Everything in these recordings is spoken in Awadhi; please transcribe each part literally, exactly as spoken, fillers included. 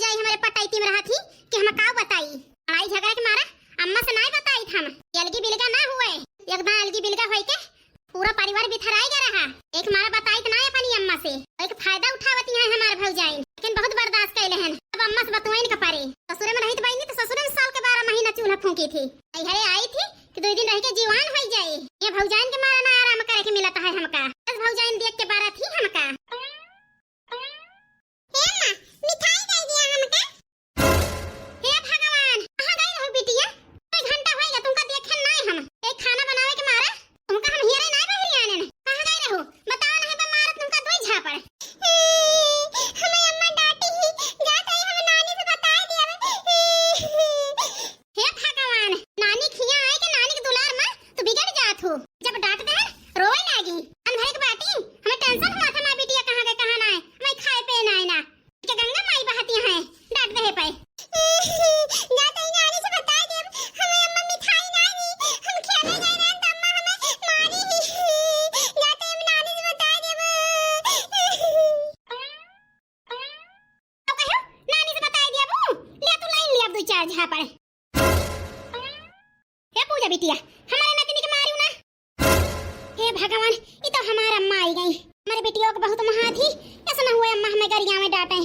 ताई हमरे पटाई में रहत ही कि हम का बताई। लड़ाई झगड़ा के मारा अम्मा से नाहीं बताइत हम। अलगी बिलगा ना हुए, एकदम अलगी बिलगा होई के पूरा परिवार बिथराई गया रहा। एक मारा बताइत ना अपनी अम्मा से, एक फायदा उठावती हैं हमार भौजाइन, लेकिन बहुत बर्दाश्त कैले हन। अब अम्मा से बतुआइन का परे। ससुरे में रहित बहिनी तो ससुरे में साल के बारह महीना चूल्हा फूंकी थी। नैहरे आई थी कि दो दिन रह के जीवान होई जाए। ये भौजाइन के मारा ना आराम करे के मिलत है हमका। बस भौजाइन देख के बारा थी हमका। हे अम्मा, मिठाई दे दिया हमका। हे भगवान, कहाँ गई रहू बिटिया? एक घंटा होइगा तुमका देखे नाहीं हम। एक खाना बनावे के मारा तुमका हम हियरे नाहीं बहरी आने न। कहाँ गई रहू? बताओ नहीं तो मारा तुमका दो झापड़। हमें अम्मा डांटी ही, जात ही हम नानी से बताए दिया। हे भगवान, नानी खिया आए के नानी के दुलार में तू बिगड़ जात हो। जब डांट दे रोवे लागी। अनभरे के बाटी, हमें टेंशन हुआ था माँ बिटिया कहाँ गए कहाँ ना है, हमें खाए पे ना है ना। के गंगा माई बहती हैं, डांट दे पे। जाते ही नानी से बताए देब, हमें अम्मा मिठाई ना दी, हम खेले गए रहन त अम्मा हमें मारी ही। जाते ही नानी से बताए देब। तो कहो, नानी से बताए दिया बू, ले तू लाइन लिया दो चार झापड़। हे पूजा बिटिया, हमारे नतनी के मारियो ना। हे भगवान, ये तो हमार अम्मा आई गई। हमारे बिटियों को बहुत महा थी, ऐसा ना हुआ अम्मा हमें गरिया में डांटे।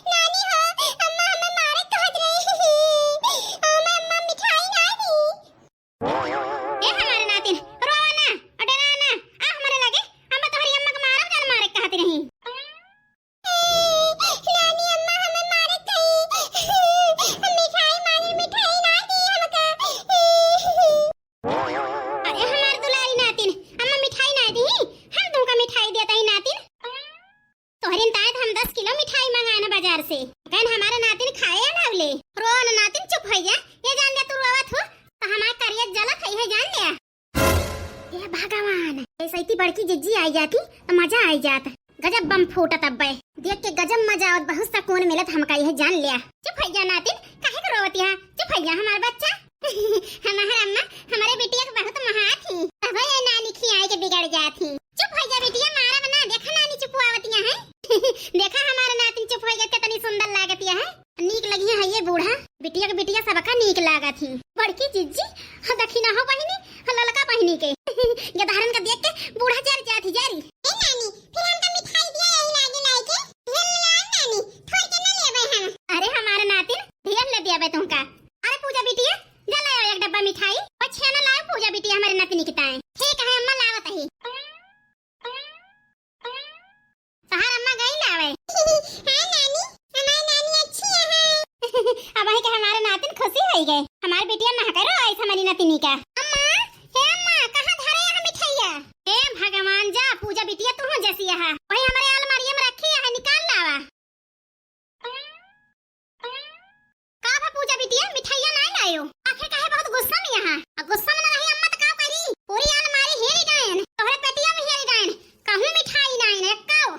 नानी हो, अम्मा हमें मारे कहत रही। हमें अम्मा मिठाई ना दी। ए हमारे नातिन, रोवा ना, और डरा ना, आ हमारे लगे, हम तोहरी अम्मा के मारब जान मारे कहत रही। नानी अम्मा हमें मारे कही, मिठाई मांगे, मिठाई ना दी हमका। अरे हमार दुलारी नातिन, अम्मा मिठाई ना दी, हम तुमका मिठाई देता ही नातिन। तोहरे ताए तो हम दस किलो मिठाई मंगाए ना बाजार से। कहन हमारे नातिन खाए अलावले। रो ना नातिन, चुप हो जा। ये जान ले तू रोवत हो, तो हमार करिया जलत है, ये जान ले। हे भगवान, ऐसे इतनी बड़की जिज्जी आई जाती तो मजा आई जात। गजब बम फूटत अब्बे। देख के गजब मजा आवत, बहुत सुकून मिलत हमका, ये जान लिया। चुप हो जा नातिन, काहे के रोवत यहाँ? चुप हो जा हमार बच्चा। हमार अम्मा हमारे बिटिया के बहुत महा थी, तब ये नानी खियाए के बिगड़ जात ही। चुप हो जा बिटिया, मारा बना, देखा नानी चुपवावतिया है। देखा हमार नातिन चुप हो गया, कितनी सुंदर लागतिया है। नीक लगी है ये बूढ़ा, बिटिया के बिटिया सबका नीक लागत ही। बड़की जिज्जी, हाँ दखिना हो बहिनी, हाँ ललका बहिनी के। गदहरन का देख के बूढ़ा जर जात ही जरी। ए नानी, फिर हमका मिठाई दिया यही लागे लाए के। ढेर ले आ नानी, थोड़ के न लेबे हम। अरे हमारे नातिन, ढेर ले दिया बे तुमका। अरे पूजा बिटिया, जा ले आओ एक डब्बा मिठाई और छेना लाओ पूजा बिटिया हमारे नतनी के ताए। ठीक है अम्मा, लावत ही। तहार अम्मा गई लावे। हाँ नानी, हमार नानी अच्छी है। अब वही के हमारे नातिन खुशी हो गए। हमार बिटिया ना करो ऐसा हमारी नतिनी का। अम्मा, हे अम्मा, कहाँ धरे यहाँ मिठाइया? हे भगवान, जा पूजा बिटिया तू जैसी है, वही हमारे अलमारिया में रखी है, निकाल लावा। का भा पूजा बिटिया, मिठाइया नाहीं लायो? आखिर काहे बहुत गुस्सा में यहाँ? अब गुस्सा में ना रही अम्मा तो का करी? पूरी अलमारी हेरी गयन, तोहरे पेटिया में हेरी गयन, कहूँ मिठाई नाहीं ने, एक्काओ।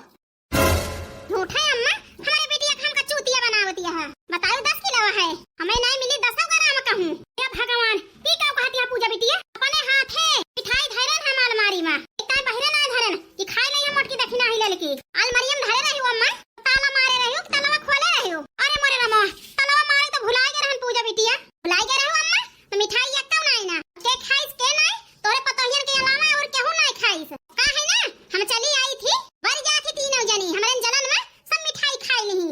झूठा है अम्मा, हमारे बिटिया के हमका चूतिया बनावतिया है। बताओ दस किलो है, हमें नाहीं मिली दसों ग्राम कहूँ। हे भगवान, ई का कहतिया पूजा बिटिया? अपने हाथे मिठाई धरन हम अलमारी में, इतना बहिरे ना धरन, कि खाए नहीं हम मोटकी दखिना ही ललकी। अलमारी में धरे रही अम्मा। ताला मारे रहियो कि तलवा खोले रहियो? अरे मोरे रामा, तलवा मारे तो भुलाए गए रहन पूजा बिटिया। भुलाए गए रहो अम्मा, तो मिठाई एक्का नाई ना। के खाइस के नाई, तोरे पतोहियन के अलावा और केहू नाई खाइस। का है ना, हम चली आई थी, बर जात ही तीनों जनी, हमरे जलन में सब मिठाई खाई नहीं।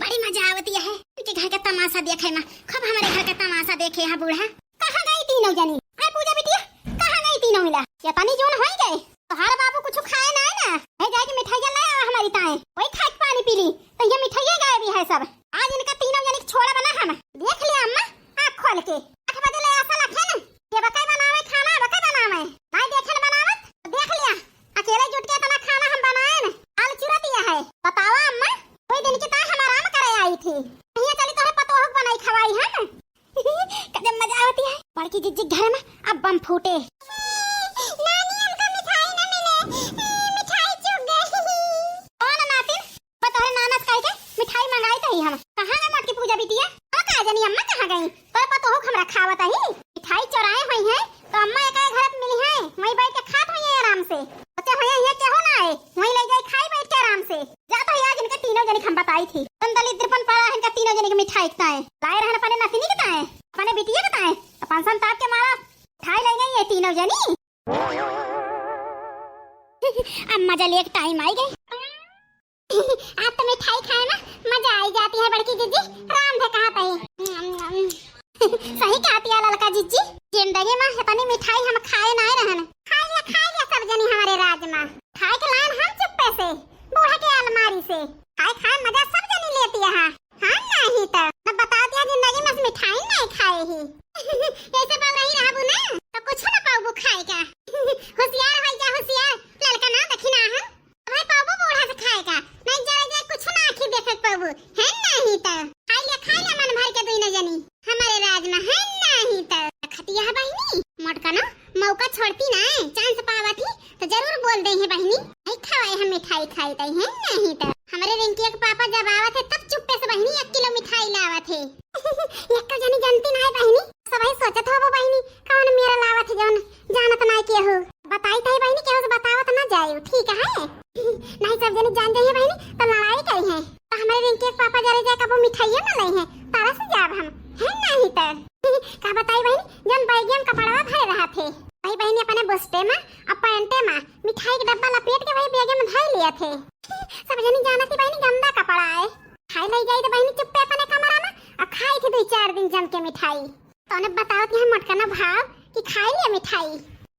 बड़ी मजा आवती है, उनके घर का तमाशा देखे में, खूब हमारे घर का तमाशा देखे है बूढ़ा। कहाँ गई तीनों जनी? आय पूजा बिटिया, कहाँ गई तीनों मिला? ये तनी जून होई गए, तोहार बाबू कुछ खाए ना है ना? है जाके मिठाइया ले आवा हमारी ताए, वही खाए के पानी पी ली। तो ये मिठाइया गायब ही है सब। आज इनका तीनों जनी के छोड़ा बना हम। देख लिया अम्मा, आँख खोल के। आठ बजे ले आशा लखे ना, ये बके बनावे खाना, बके बनावे। भाई देखे न बनावत, देख लिया। अकेले जुट के इतना खाना हम बनाए न, आल चुरा दिया है। बतावा अम्मा, कोई दिन की ताए हम आराम करे आई थी। कहिया चली तोहे पतोहक बनाई खवाई है ना। कजब मजा आवती है। बड़की जिज्जी घर में अब बम फूटे। नानी, हमका मिठाई ना मिले, मिठाई चुग गई। ओ ना नातिन, बा तोहरे नाना से कह के मिठाई मंगाई तही हम। कहाँ गए मोटकी पूजा बिटिया? ओ का जानी अम्मा कहाँ गई? तोरे पतोहू हमरा खावत ही। मिठाई चोराए हुई है तो अम्मा एक घर मिली है, वहीं बैठ के खात हुई है आराम से। बच्चे हुई है, ये केहू ना आए, वहीं ले जाए खाई बैठ के आराम से। जा तो आज इनके तीनों जनी हम बताई थी। तुम दलित द्रिपन पर जनी के मिठाई के ताए। लाए रहन अपने नतिनी के ताए, अपने बिटिया के ताए। अपन संताप के मारा मिठाई ले गई है तीनों जनी। अब मजा लेके टाइम आई गई। आज तो मिठाई खाए में मजा आई जाती है बड़की जिज्जी, राम से कहा तई। सही कहती है ललका जिज्जी, जिंदगी में इतनी मिठाई हम खाए नाहीं रहन। खाए लिया, खाए लिया सब जनी हमारे राज में। खाए के लान हम चुप्पे से, बूढ़ा के अलमारी से। खाए खाए मजा सब जनी लेती है। हाँ, नाहीं तो। अब बताओ दिया जिंदगी में मिठाई नाहीं खाए ही। ऐसे बउराई रहबू ना, तो कुछ ना पाबू खाए का। होशियार होई जा, होशियार। ललका ना दखिना है। अबे पाबू बूढ़ा से खाए का। नाहीं जाए जाए कुछ ना आँखी देखे पाबू। है नाहीं तो। खाई ले, खाई ले मन भर के दुइनो जनी। हमारे राज में है नाहीं तो। खतिया है बहिनी, मोटका ना मौका छोड़ती ना, चांस पावत ही तो जरूर बोल दे है बहिनी, "नहीं खवाए हम मिठाई खाई तई है नाहीं तो।" हमरे रिंकी के पापा जब आवत है तब चुप्पे से बहिनी एक किलो मिठाई लावत है। एक जनी जानती ना है बहिनी, सबही सोचत होबो बहिनी, कौन मेरा लावत है जौन जानत ना केहू। बताई तई बहिनी केहू से बतावत ना जाए, ठीक है? नहीं सब जनी जान जाइए बहिनी तो लड़ाई करी है। तो हमरे रिंकी के पापा जरे जाए कबो मिठाइयो ना ले हैं, तरस जाब हम, है नाहीं तो। का बताई बहिनी, जौन बैगिया में कपड़वा भरे रहत है, वही बहिनी अपने बुस्टे में और पैंटे में मिठाई के डब्बा लपेट के वही बैगे में धई लिया थे। सब जनी जानत ही बहिनी गंदा कपड़ा है। खाए ले जाई तो बहिनी चुप्पे अपने कमरा में और खाई थी दुई चार दिन जम के मिठाई। तो उन्हें बतावत यहाँ मोटका ना भाव कि खाई लिया मिठाई।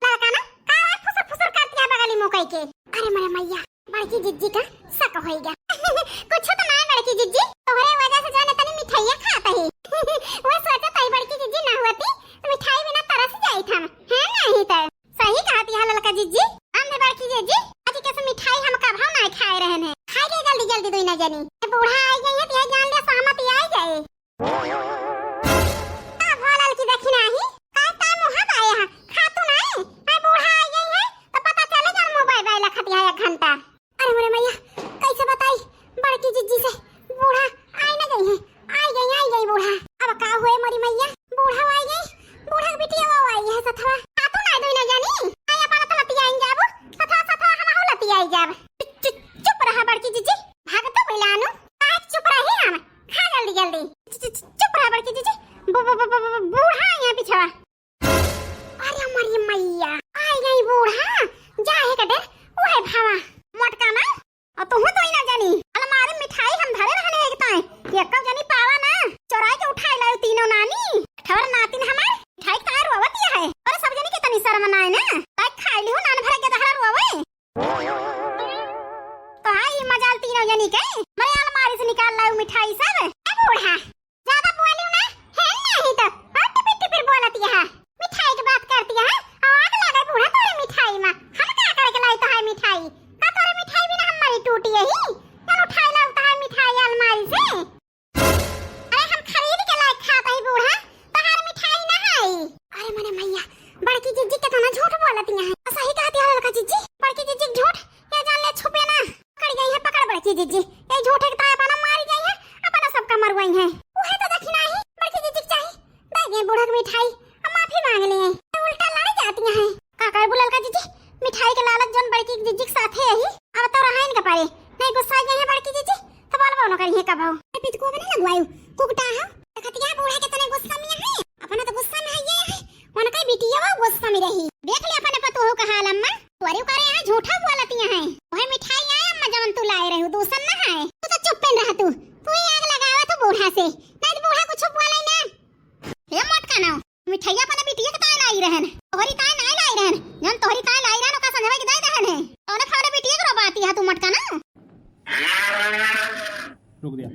ललका ना का है फुसुर फुसुर करती है बगली मुँह कई के। अरे मरे मैया, बड़की जिज्जी का शक होई गया। कुछ तो ना है बड़की जिज्जी, तोहरे वजह से जाने तनी मिठाइया खात ही। वो सोचत ही बड़की जिज्जी ना होती तो मिठाई बिना तरस जाइत हम, है नाहीं तो। सही कहती है ललका जिज्जी, हम भी बड़की जिज्जी, आज कैसे मिठाई हम कभो ना खाए रहन है। खाई ले जल्दी जल्दी दुइनो जनी। ये बूढ़ा आई गई है तो ये जान ले सहमति आई जाए। का भो ललकी दखिना ही, का ताई मुँह बाए है, खा तू नाहीं, आ बूढ़ा आई गई है तो पता चले जब मुँह बाए बाए लखत है एक घंटा। अरे मोरे मैया, कैसे बताई बड़की जिज्जी से, बूढ़ा आई ना गई है, आई गई, आई गई बूढ़ा। अब का हुए मोरी मैया, बूढ़ा आई गई, बूढ़ा के बिटिया वो आई है सथवा। आ तू ना दुइनो जानी, आई अपन तो लतियाइन जाबू, सथवा सथवा हम हो लतियाई जाब। चुप, चुप, चुप रहा बड़की जिज्जी, भाग तो बिलानु, काहे चुप रही हम, खा जल्दी जल्दी। चुप, चुप, चुप रहा बड़की जिज्जी, बू-, बू-, बू-, बू-, बू-, बूढ़ा आई है पिछवा। अरे मरी मैया, आई गई बूढ़ा, जाए के डर, वो है भावा। मोटका ना, और तुहू तो ही ना जानी, अलमारी में मिठाई हम धरे रहने एक ताए, कि एक्को जनी पावा ना, चोराई के उठाई लायो तीनों नानी। ठवर नातिन हमार, मिठाई के ताए रोवत है। अरे सब जनी के तनी शर्म ना है ना, ताई खाई लिहो नान भर के दहरा रोवे। तो आई मजाल तीनों जनी के, मरे अलमारी से निकाल लायो मिठाई सब। ए बूढ़ा, ज्यादा बोलियो ना, है नाहीं तो, और टिपिर टिपिर बोलत यहाँ। मिठाई की बात करती है, आग लगे बूढ़ा तोरे मिठाई में। हम का करके लाई तो है मिठाई? का तोरे मिठाई बिना हमारी टूटी यही? चल उठाई लाओ तो है मिठाई अलमारी से। अरे हम खरीद के लाए खात ही बूढ़ा, तोहार मिठाई ना है। अरे मने मैया, बड़की जिज्जी कितना झूठ बोलत यहाँ। सही कहती है ललका जिज्जी, बड़की जिज्जी झूठ, ये जान ले छुपे ना। पकड़ गई है, पकड़ बड़की जिज्जी। ये झूठे के ताए अपना मारी गई है, अपना सबका मरवाई है। उहे तो दखिना ही, बड़की जिज्जी के चाही। दे गए बूढ़ा के मिठाई, हम माफी मांग लिए। उल्टा लड़ जाती हैं। का करबू ललका जिज्जी, मिठाई के लालच जौन बड़की जिज्जी के साथे यही, अब तो रहा इनका पारे। नहीं गुस्सा गए हैं बड़की जिज्जी, तो बोलबो न करिए कबो। ए पिचको के नहीं लगवायु, कुकटा है। देखतिया बूढ़ा कितने गुस्सा में है, अपना तो गुस्सा में है ये है, उनका बिटिया वो गुस्सा में रही। देख ले अपने पतोह का हाल अम्मा, तोरे करे यहाँ झूठा बोलतिया है। वही मिठाई आए अम्मा जवन तू लाए रहू, दूसर ना है। तू तो चुप्पे रह तू, तू ही आग लगावा तू बूढ़ा से, नहीं तो बूढ़ा कुछ बोले ना। हे मोटका ना, मिठाई अपने बिटिया के ताए लाई रहन, तोहरी ताए नहीं लाई रहन, जौन तोहरी ताए लाई रहन ओका संझवा के दे दहन है। तौने फौरे बिटिया के रोबाती है तू मोटका ना। रोक दिया।